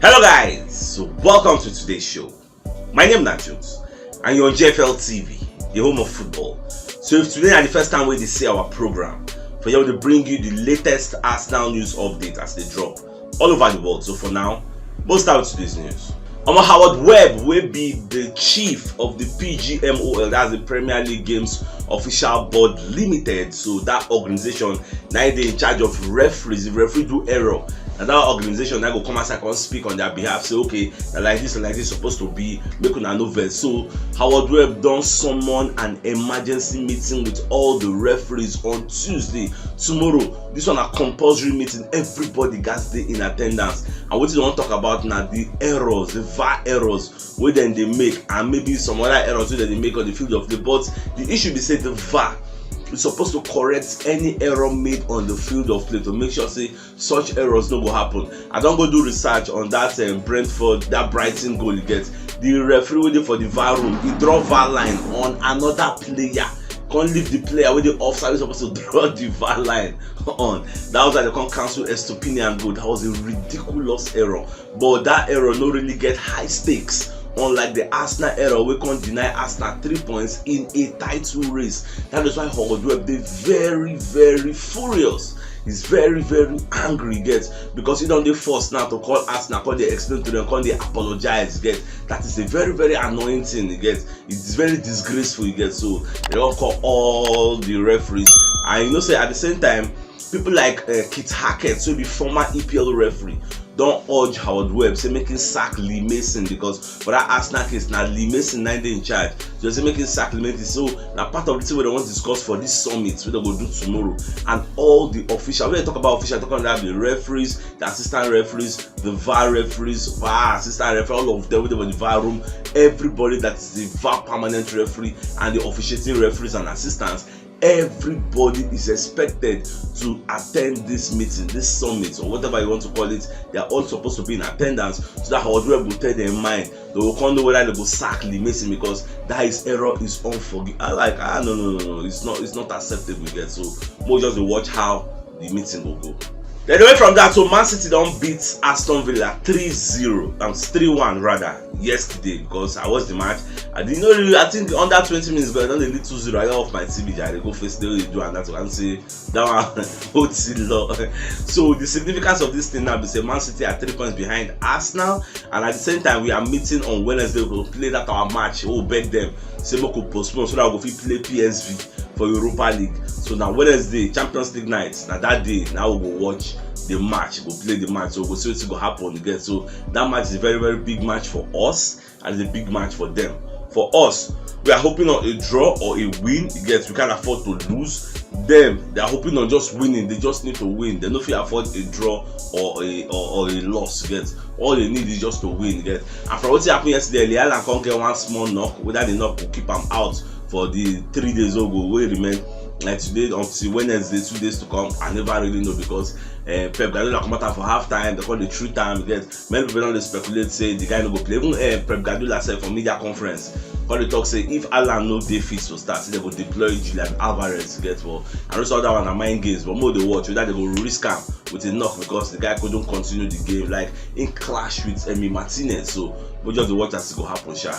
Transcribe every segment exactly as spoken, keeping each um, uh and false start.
Hello guys, so welcome to today's show. My name na Jones and you're on G F L T V, the home of football. So if today na the first time wey you dey see our program, for here we dey bring you the latest Arsenal news update as they drop all over the world. So for now, we'll start with today's news. Omo, Howard Webb, wey be the chief of the P G M O L, that's the Premier League Games Official Board Limited. So that organization na dey in charge of referees. If referee do error, na that organization na go come outside come speak on their behalf, say, "Okay, na like this, na like this supposed to be, make una no vex." So Howard Webb don summon an emergency meeting with all the referees on Tuesday, tomorrow. This one na compulsory meeting, everybody gats dey in attendance. And wetin dem wan talk about na the errors, the V A R errors wey dem dey make, and maybe some other errors wey dem dey make on the field of play. But the issue be say the V A R is supposed to correct any error made on the field of play to make sure say such errors no go happen. I don go do research on that, um, Brentford, that Brighton goal you get. The referee wey dey for the V A R room, he draw V A R line on another player, come leave the player wey dey offside, wey suppose to draw the V A R line on. That was why they come cancel Estupinian goal. That was a ridiculous error. But that error no really get high stakes, unlike the Arsenal error wey come deny Arsenal three points in a title race. That is why Howard Webb dey very, very furious. He's very, very angry, get, because he don dey forced now to call Arsenal, come dey explain to them, come dey apologize, get. That is a very, very annoying thing, you get. It's very disgraceful, you get. So they don call all the referees, and you know say at the same time, people like, uh, Keith Hackett, so the former E P L referee, don urge Howard Webb say make him sack Lee Mason, because for that Arsenal case, na Lee Mason na dey in charge. So say make him sack Lee Mason. So na part of the thing wey dem wan discuss for this summit wey dem go do tomorrow. And all the officials, when dem talk about officials, talk about the referees, the assistant referees, the V A R referees, V A R assistant referee, all of them wey dey for the V A R room, everybody that is the V A R permanent referee and the officiating referees and assistants, everybody is expected to attend this meeting, this summit, or whatever you want to call it. They are all supposed to be in attendance so that Howard Webb go tell them mind. They will come know whether they go sack Lee Mason, because that his error is unforgivable. I like, ah, no, no, no, no, it's not, it's not acceptable, you get. So we'll just watch how the meeting will go. Then away from that, so Man City don beat Aston Villa three zero, um, three one rather, yesterday, because I watched the match. I didn't know really, I think under twenty minutes, but I don dey lead two zero. I off my T V, I dey go face the do and that one. See that one, what's the law? So the significance of this thing now be say Man City are three points behind Arsenal, and at the same time, we are meeting on Wednesday. We go play that our match. We beg them, say make we postpone so that we go fit play P S V for Europa League. So na Wednesday, Champions League night, na that day now we go watch the match, go play the match. So we go see wetin go happen again. So that match is a very, very big match for us, and it's a big match for them. For us, we are hoping on a draw or a win. You get, we can't afford to lose. Them, they are hoping on just winning. They just need to win. They no fit afford a draw or a, or, or a loss. You get, all they need is just to win. You get, and from what happened yesterday, Erling Haaland come get one small knock. Whether the knock will keep him out for the three days ago wey remain, like, today until Wednesday, two days to come, I never really know, because, uh, Pep Guardiola come out for half time. They call the true time. You get, many people don dey speculate say the guy no go play. Even, uh, Pep Guardiola sef for media conference come dey talk say if Haaland no dey fit to start, say they go deploy Julian Alvarez, you get. Well, I know say that one na mind games, but more they watch whether they go risk am with a knock, because the guy couldn't continue the game. Like, in clash with Emi Martinez, so we just dey watch as it go happen, sha.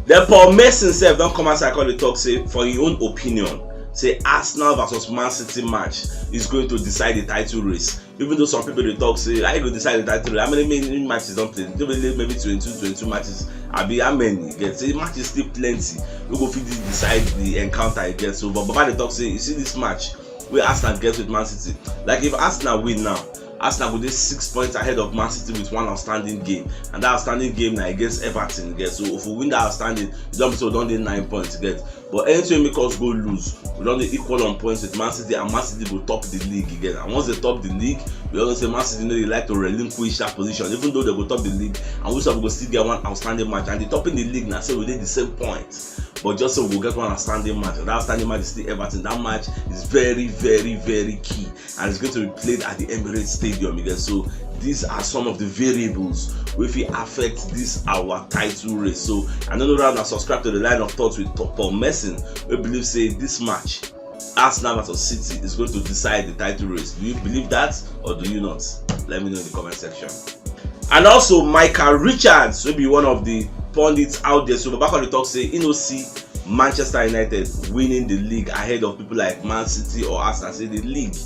Then Paul Mason sef don come outside come dey talk say, for him own opinion, say Arsenal versus Man City match is going to decide the title race. Even though some people dey talk say, "How you go decide the title race? How many, many matches don play? Maybe, maybe twenty-two, twenty-two matches. Abi how many?" You get, say matches still plenty. We go fit decide the encounter again. So, but Baba dey talk say, you see this match wey Arsenal get with Man City. Like, if Arsenal win now, Arsenal go dey six points ahead of Man City with one outstanding game, and that outstanding game na against Everton. You get, so if we win that outstanding, you don be, so we don dey nine points. You get, but anything wey make us go lose, we don dey equal on points with Man City, and Man City go top the league again. And once they top the league, we always say Man City no dey like to relinquish that position, even though they go top the league, and we sef go still get one outstanding match. And the topping the league na say we dey the same point, but just say we go get one outstanding match. And that outstanding match is still Everton. That match is very, very, very key, and it's going to be played at the Emirates Stadium again. So these are some of the variables wey fit affect this our title race. So I don't know whether una subscribe to the Line of Thoughts with Paul Mason, wey believe say this match, Arsenal versus City, is going to decide the title race. Do you believe that or do you not? Let me know in the comment section. And also Michael Richards, wey be one of the pundits out there, so Babakolo talk say he no see Manchester United winning the league ahead of people like Man City or Arsenal. Say the league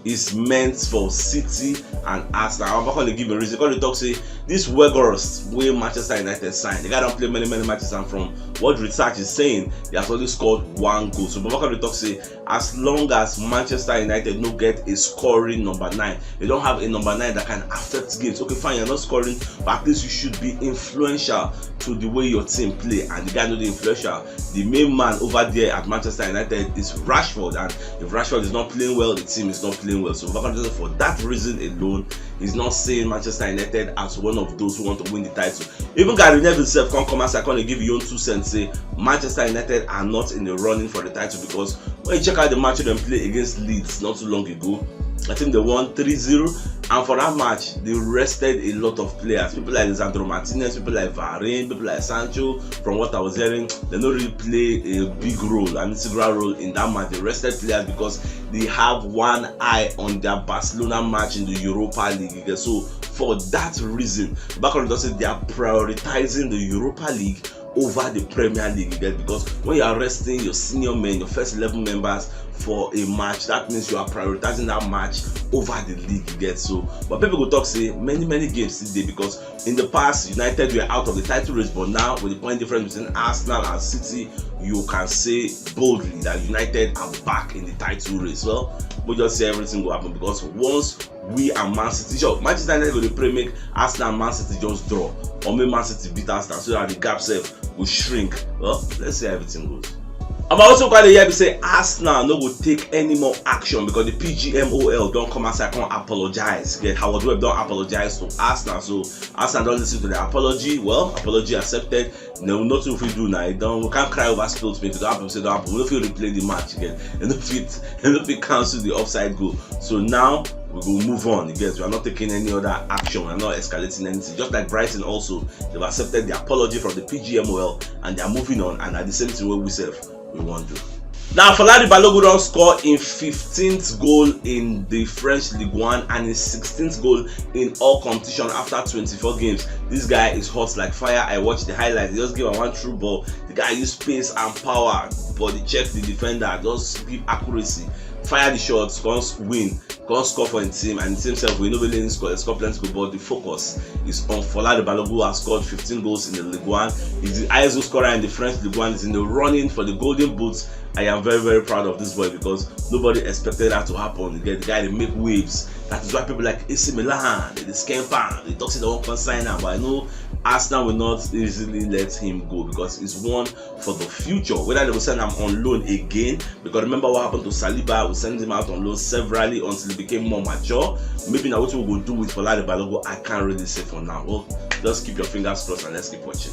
is meant for City and Arsenal. Babakolo give a reason. Come dey talk say this Weghorst wey Manchester United sign, the guy don play many many matches, and from what research is saying, he has only scored one goal. So Babakolo talk say as long as Manchester United no get a scoring number nine, they don't have a number nine that can affect games. Okay, fine, you're not scoring, but at least you should be influential to the way your team play. And the guy no dey influential. The main man over there at Manchester United is Rashford, and if Rashford is not playing well, the team is not playing well. So Babakolo say for that reason alone, he's not seeing Manchester United as one of those who want to win the title. Even Gary Neville sef come come outside, come dey give him own two cents, say Manchester United are not in the running for the title, because when you check out the match dem play against Leeds not too long ago, I think they won three zero, and for that match they rested a lot of players, people like Lisandro Martinez, people like Varane, people like Sancho. From what I was hearing, they no really play a big role, an integral role in that match. They rested players because they have one eye on their Barcelona match in the Europa League. So for that reason, Babakolo just say they are prioritizing the Europa League over the Premier League, you get, because when you are resting your senior men, your first eleven members for a match, that means you are prioritizing that match over the league, you get. So but people go talk say many many games still dey, because in the past United were out of the title race, but now with the point difference between Arsenal and City, you can say boldly that United are back in the title race. Well, we just say everything go happen, because once we and Man City, sure, Manchester United go dey pray make Arsenal and Man City just draw, or make Man City beat Arsenal, so that the gap sef go shrink. Well, let's see how everything goes. I'm also quite hear be say Arsenal no go take any more action because the P G M O L don come outside, come apologize. Get Howard Webb don apologize to Arsenal, so Arsenal don listen to the apology. Well, apology accepted. No, nothing we fit do now. Don't, we can't cry over spilt milk. Don't happen, say don't happen. We don't feel replay the match again. And if it, and if it cancel the offside goal, so now we go move on. You get, we are not taking any other action. We are not escalating anything. Just like Brighton also, they've accepted the apology from the P G M O L and they are moving on. And at the same time, we self we want to. Now, Falari Balogun don score in fifteenth goal in the French Ligue one and his sixteenth goal in all competition after twenty-four games. This guy is hot like fire. I watched the highlights. He just gave a one through ball. The guy used pace and power, body check the defender, just give accuracy, fire the shots, come win, come score for him team, and the team self we no really score, score plenty goal, but the focus is on Falari Balogun, who has scored fifteen goals in the Ligue one. He's the highest goal scorer in the French Ligue one. He's in the running for the Golden Boot. I am very very proud of this boy because nobody expected that to happen. You get, the guy dey make waves. That is why people like A C Milan, they dey scamp am. They talk say they wan come sign am, but I know Arsenal will not easily let him go because he's one for the future. Whether they will send him on loan again, because remember what happened to Saliba, we sent him out on loan severally until he became more mature. Maybe now what we go do with Falari Balogun, I can't really say for now. Well, just keep your fingers crossed and let's keep watching.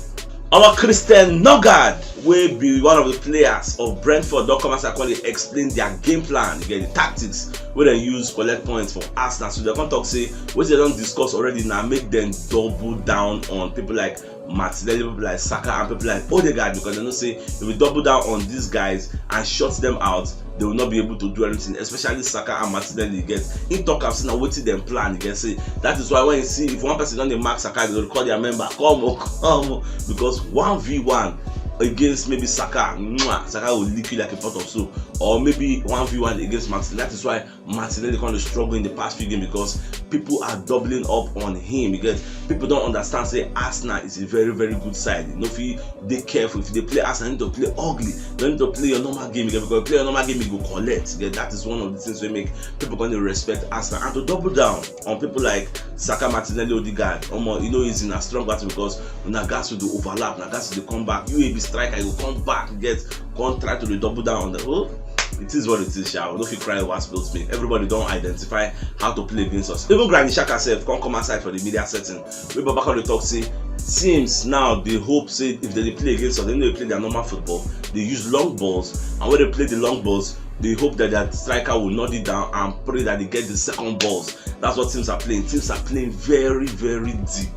Our Christian Nørgaard, wey be one of the players of Brentford, don come outside come dey explain their game plan, you get, the tactics wey dem use collect points for Arsenal. So dem come talk say wetin dem don discuss already na make dem double down on people like Martinelli, people like Saka, and people like Odegaard, because dem know say if we double down on these guys and shut them out, they will not be able to do anything, especially Saka and Martinelli. You get, he talk am say na wetin dem plan. You get, say that is why when you see if one person don dey mark Saka, they go call their member, come o, come o, because one v one against maybe Saka, mwah, Saka will lick you like a pot of soap, or maybe one v one against Martinelli. That is why Martinelli kind of struggle in the past few games because people are doubling up on him. You get, people don't understand say Arsenal is a very very good side. You know, if you dey careful, if you dey play Arsenal, you need to play ugly. You need to play your normal game. You get, because you play your normal game, you go collect. You get, that is one of the things wey make people gonna respect Arsenal, and to double down on people like Saka, Martinelli, Odegaard. Omo, you know, it's in a strong battle because una gas to overlap, una gas to come back. You a be striker, you come back, you get, come try to dey double down on the whole. It is what it is, sha. We no fit cry over spilt milk. Everybody don identify how to play against us. Even Granit Xhaka sef come come outside for the media setting. Wey Babakolo talk say teams now dey hope say if they dey play against us, they no dey play their normal football. They use long balls, and when they play the long balls, they hope that their striker will knock it down and pray that they get the second balls. That's what teams are playing. Teams are playing very very deep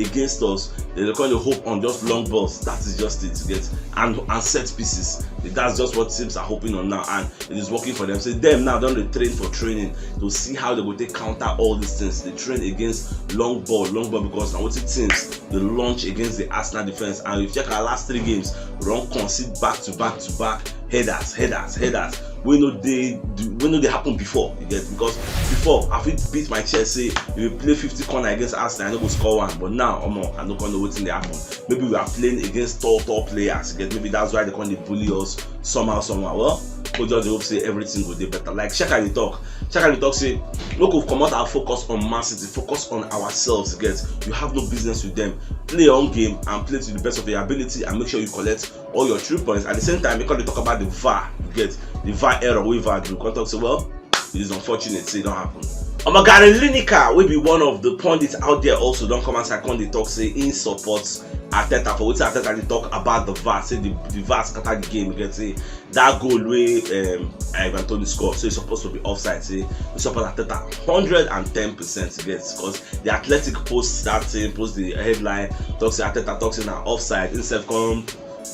against us, they dey come dey hope on just long balls. That is just it, you get, and and set pieces. That's just what teams are hoping on now, and it is working for them. Say them now don dey train for training to see how they go take counter all these things. They train against long ball, long ball, because na wetin teams dey launch against the Arsenal defense. And if you check our last three games, we don concede back to back to back headers, headers, headers. Wey no dey wey no dey happen before, you get, because before I fit beat my chest say if you play fifty corner against Arsenal, I no go score one. But now, omo, I no come know wetin dey happen. Maybe we are playing against tall, tall players, you get, maybe that's why they come dey bully us somehow, somehow. Well, we just dey hope say everything go dey better. Like Shaka dey talk, Shaka dey talk say, look, we comot our focus on Man City, focus on ourselves, you get. You have no business with them. Play your own game and play to the best of your ability and make sure you collect all your three points. At the same time, because they talk about the VAR, you get, the VAR error wey VAR do, come talk say, well, it is unfortunate say e don happen. Omo, Gary Lineker, wey be one of the pundits out there, also don come outside come dey talk say he support Arteta for wetin Arteta dey talk about the VAR, say the the VAR scatter the game, you get, say that goal wey um, Ivan Toney score, so e suppose to be offside, say he support Arteta hundred and ten percent, you get, because the Athletic post that thing, post the headline, talk say Arteta talk say na offside, himself come,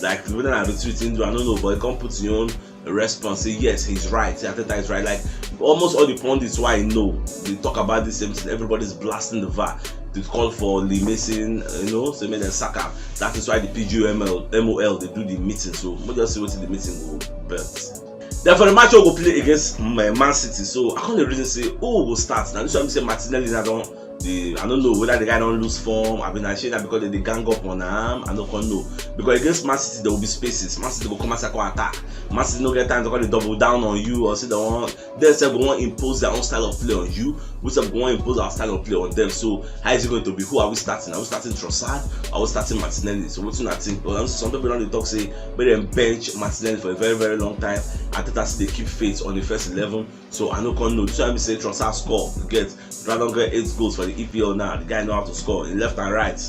like, whether na retweet him do, I don't know, but he come put him own response, say yes, he's right, say Arteta is right. Like, almost all the pundits who I know, they talk about the same thing. Everybody's blasting the VAR. They call for Lee Mason, you know, say make dem sack am. That is why the P G M L, M O L, they do the meeting. So we just see wetin the meeting go birth. Then for the match we go play against Man Man City, so I come dey reason say who go start now. This one be say Martinelli na don the I don't know whether the guy don lose form. I mean, I say that because they dey gang up on am. I no come know, because against Man City there will be spaces. Man City go come outside, come attack. Man City no get time to come dey double down on you or say they wan, they sef go wan impose their own style of play on you. We sef go wan impose our style of play on them. So how is it going to be? Who are we starting? Are we starting Trossard? Are we starting Martinelli? So wetin una think? Well, some people don dey talk say make dem bench Martinelli for a very, very long time. Arteta still dey keep faith on the first eleven. So I no come know. This one be say Trossard score, you get. Trossard don get eight goals for the E P L now. The guy know how to score in left and right.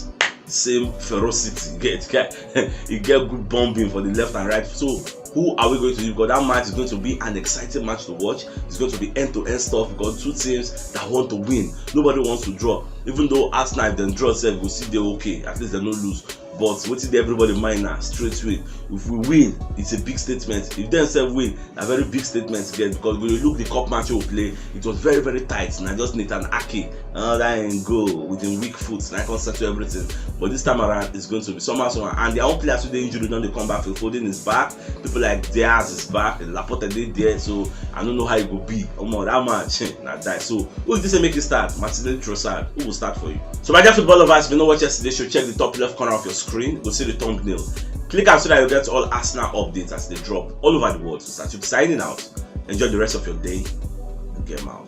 Same ferocity, you get. Guy, he get good bombing for the left and right. So who are we going to use? Because that match is going to be an exciting match to watch. It's going to be end-to-end stuff. We got two teams that want to win. Nobody wants to draw. Even though Arsenal, if dem draw sef, we go still dey okay. At least dem no lose. But wetin dey everybody mind na straight win. If we win, it's a big statement. If dem sef win, na very big statement again, because we look the cup match we play, it was very, very tight. Na just Nathan Ake, another in goal with him weak foot, na come settle everything. But this time around, it's going to be somehow, somehow. And their own players wey dey injured don dey come back. Phil Foden is back. People like Diaz is back. Laporte dey there, so I don't know how e go be. Omo, that match na die. So who you think say make e start? Martinelli, Trossard. Who will start for you? So my dear football lovers, if you no watch yesterday show, check the top left corner of your screen. Go see the thumbnail. Click am so that you get all Arsenal updates as they drop all over the world. So Satube signing out. Enjoy the rest of your day. Game out.